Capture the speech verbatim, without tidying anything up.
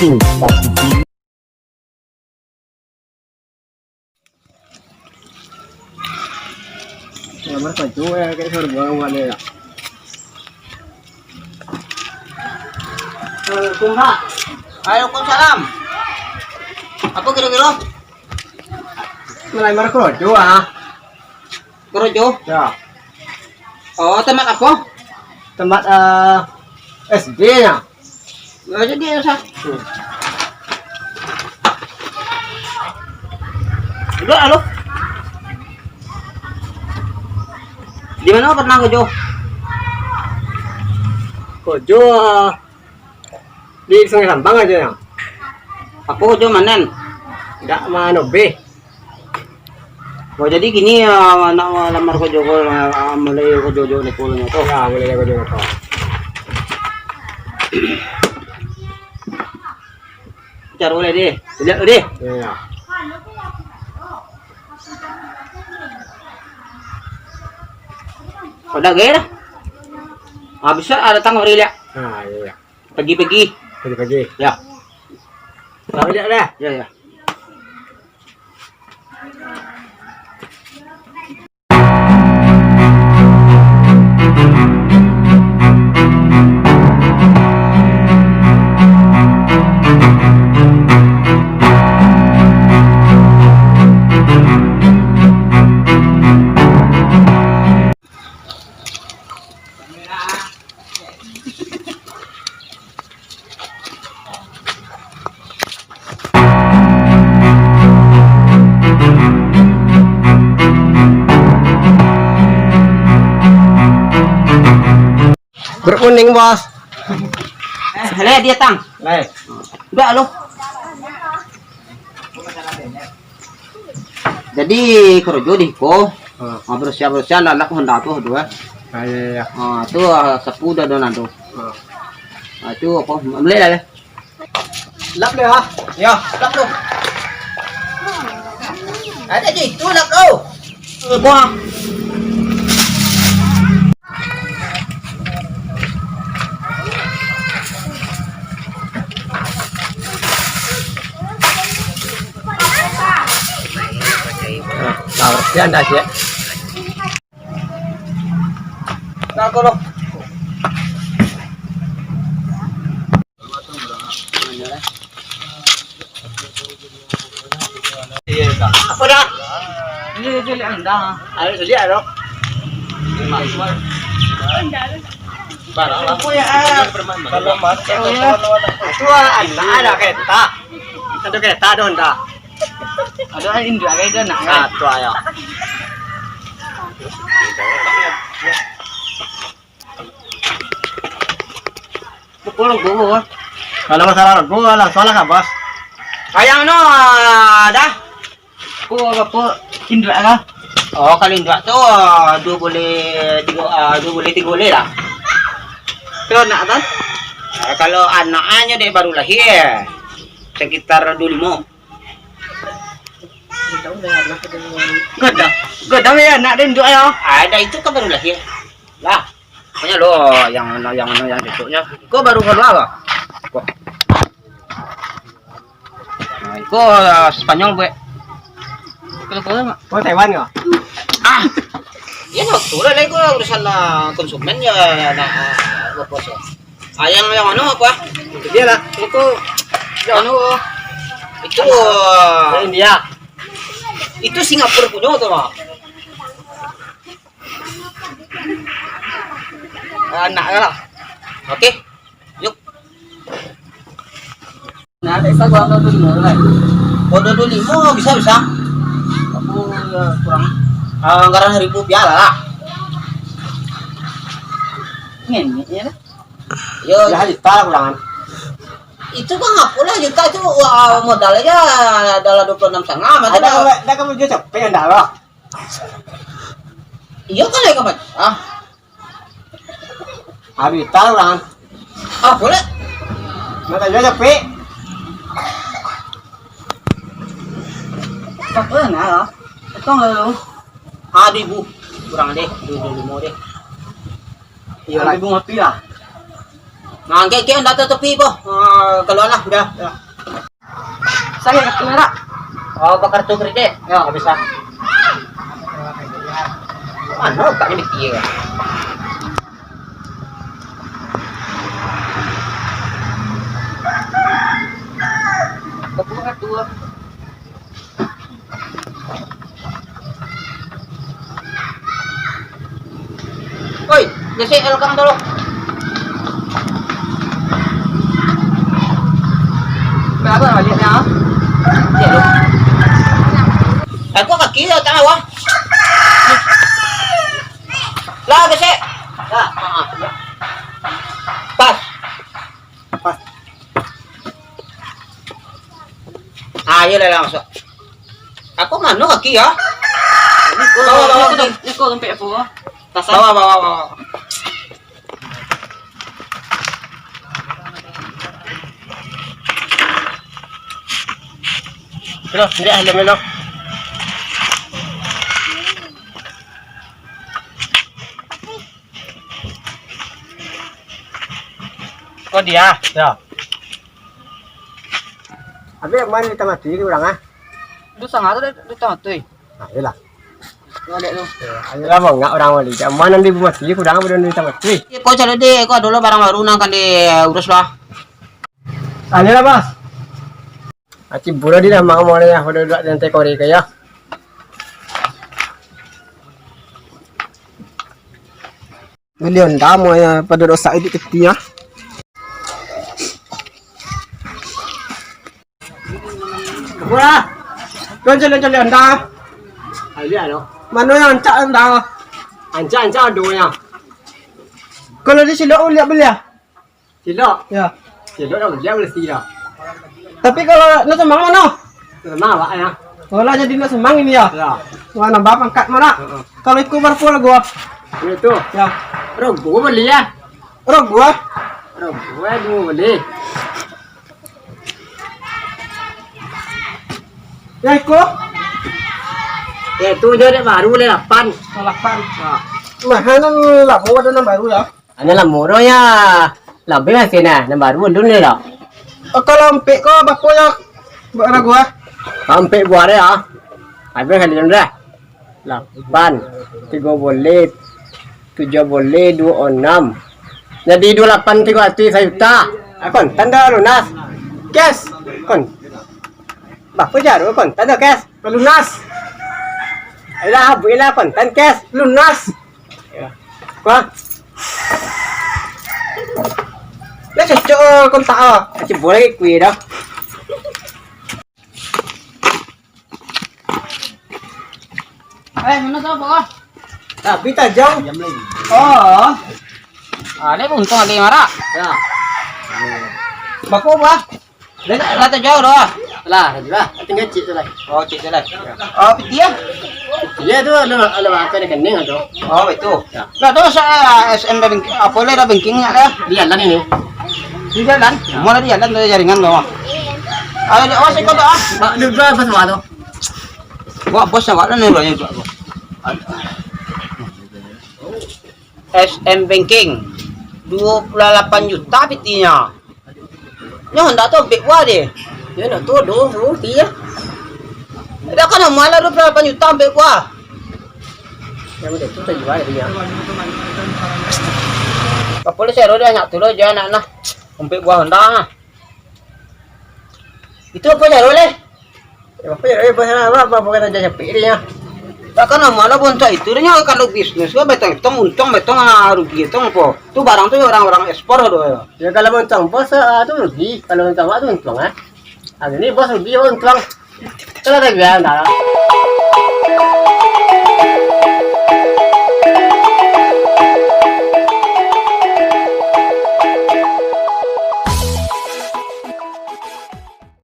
Lamar kerjo, eh, kayak surga awak ni, ya. Assalamualaikum, Pak. Waalaikumsalam. Apa kiro-kiro? Malamar kerjo, ah. Kerjo? Ya. Oh, tempat apa? Tempat, eh, S D ya. Ya, jadi ya, sah. Hmm. Udah, alo. Di mana pernah kerjo? Kerjo, eh, di Sungai Sambang aja ya. Apa kerjo manen? Ndak mano beh. Oh, jadi gini ya, nak lamar kerjo ko, ah, mulai kerjo jo ni pulo nyo tu. Ya, mulai kerjo ko. Cari boleh deh. Lihat tu deh. Ya. Udah gaya dah. Habis tu ada tanggung hari lihat. Ah, iya, iya. Pagi-pagi. Pagi-pagi. Ya. Tahu lihat dah. Ya, ya. Grup kuning, Bos. Eh, leh, dia tang. Leh. Udah, lo. Jadi, kerjo di ko. Ah. Ah, bersiap-bersiap lah, lah, Honda tu, tu, eh. Ah, iya, iya. Ah, tu, ah, sapu dah, dah, dah, tu. Ah. Ah, tu, apa, mulai lah, leh. Lap deh, ah. Ya, lap tu. Ada je itu lap tu. Eh, buang. Nah, tahu dia dah, Cik. Nah, tolong. Apa dah? Ini cari anda. Ayo, cari anda. Barang lah. Apa ya? Kalau mati, itu anak ada kereta. Ada kereta ada anda. Ada induak ada anak. Ah, tu ayo. Pukul gua. Kalau masalah rego lah, soalnya kan, Bos. Ayang no, ah, dah. Ku apa induak lah. Oh, kalau induak tu, ah, dua boleh tiga, ah, dua boleh tiga boleh lah. Kalau anak kan? Ah, kalau anak hanya dek baru lahir, sekitar dua limo. Gadang, gadang ya anak dek induak ya. Ada itu kan baru lahir. Lah. Pokoknya lo yang, yang, yang cocoknya. Ko baru keluar lah. Ko. Nah, ko, ah, Spanyol buat. Kalau kau mak. Oh, Taiwan kau? Ah. Ya no, tu lah, ko urusan, ah, konsumen ya, nak, ah, berpuasa. Ah, yang, yang mana apa? Itu dia lah. Itu yang mana? Itu, ah, India. Itu Singapura punya tu mah. Anak lah. Oke. Yuk. Nah, ada isa gua dua dulu lah. Oh, dua dua limo bisa, bisa. Aku, eh, kurang. Eh, anggaran seribu biar lah. Ini, ini, ya. Yo, ya, juta lah kurangan. Itu bang, apa lah juta tu, wah, modal aja adalah dua puluh enam setengah, masa ada dah. Kalau, dah kamu jual capek, ndak lah. Iyo, kalau kamu, ah. Habis tahu lah. Ah, boleh. Nak tak jual capek. Tak pernah lah. Potong lalu. Ah, dua ribu. Kurang deh, dua ribu lima deh. Iyo lah. Dua ribu ngopi lah. Nah, angkek-angkek Honda tu tapi, boh. Ah, kalualah, udah, udah. Saya kartu merah. Oh, pakai kartu kredit? Ya, bisa. Mana otaknya mikir? Kau buka kartu. Oi, gesek belakang tu. Berapa baliaknya? Cek lu. Aku kaki dah tak lawa. Lah, gesek. Lah, ha, ha. Pas. Pas. Ah, iyolah, lah, masuk. Aku mano kaki, ya? Bawa, bawa, bawa. Iko dompet aku. Tasam. Bawa, bawa, bawa. Terus, dia helm dulu. Kau dia? Ya. Habis main di tangah tu urang, ah. Itu sangat tu di tangah tu, eh. Ah, iyolah. Kau dek tu. Ayolah, bangak urang bali. Mana di rumah tu, urang apa di tangah tu, eh. Kau cari dek, kau ado lah barang baru nan kan diurus lah. Ayolah, Bos. Aci buro di dah mau mulai, ah, udah duduk di lantai korek ya. Beli Honda mo ya, pado dosa iduik keti ya. Wah, loncat-loncat Honda. Ayo, ano. Mano yang rancak Honda? Rancak-rancak ado ya. Kalau di silo uliak beli ya? Cilok. Ya. Cilok dah uliak beli silo. Tapi kalau nak semang mano? Semang awak ya. Oh, lah jadi nak semang ini ya? Ya. Wah, nambah pangkat mano? Heeh. Kalau iko barapo lagu? Itu. Ya. Rogo beli ya. Rogo? Rogo ya, duo beli. Ya, iko? Ya, itu je dek baru, dek lapan. Oh, lapan. Ha. Nah, nan lamo ado nan baru ya? Ado lamo dah ya. Labiah masih nah, nan baru alun ni lah. Oh, kalau ampek ko barapo ya? Buat ragu ah. Ampek buah deh ya. Habis kali dah. Lapan, tigo boleh, tujuh boleh, duo enam. Jadi duo lapan tigo ratus sajuta. Ah, kontan dah lunas. Cash. Kon. Bapa jaru kontan dah cash. Lunas. Ayolah, builah kontan cash. Lunas. Wah. Dah cocok kontak ah. Cibur lagi kuih dah. Eh, mano tu, Pak? Tapi tajam. Oh. Ah, ni untung ada yang marah. Ya. Bako, Pak? Lah, lah tajam dah. Lah, lah. Tinggal cik tu lah. Oh, cik tu lah. Oh, piti ya? Iya tu, ada, ada makan di kening tu. Oh, itu. Ya. Lah, tu saya S M dah banking, apa lah dah bankingnya dah? Di jalan ini. Di jalan? Ya. Mana di jalan tu jaringan tu, Mak? Ayo, awas ikut tu, ah. Mak, duduk apa semua tu? Wah, bos awak dah ni, banyak tu. S M Banking, dua puluh lapan juta pitinyo. Nyo handak tu ampek buah deh. Nyo handak tu, aduh, rugi ya. Dah kan, malah dua puluh lapan juta ampek buah. Yang tu tu jual dia. Apa lu seru dia, nak tu lu jual anak nah. Ampek buah Honda. Itu apa caro leh? Ya, apa caro, eh, apa, apa, apa kata dia capek dia, ya? Tak kan, malah bontak itu dia, kalau bisnis kan betong, betong untung, betong, ah, rugi, betong apa? Tu barang tu orang-orang ekspor tu, ya. Ya, kalau untung bos, ah, tu rugi, kalau untung awak tu untung, ah. Hari ni bos rugi, awak untung. Kalau ada jual, tak.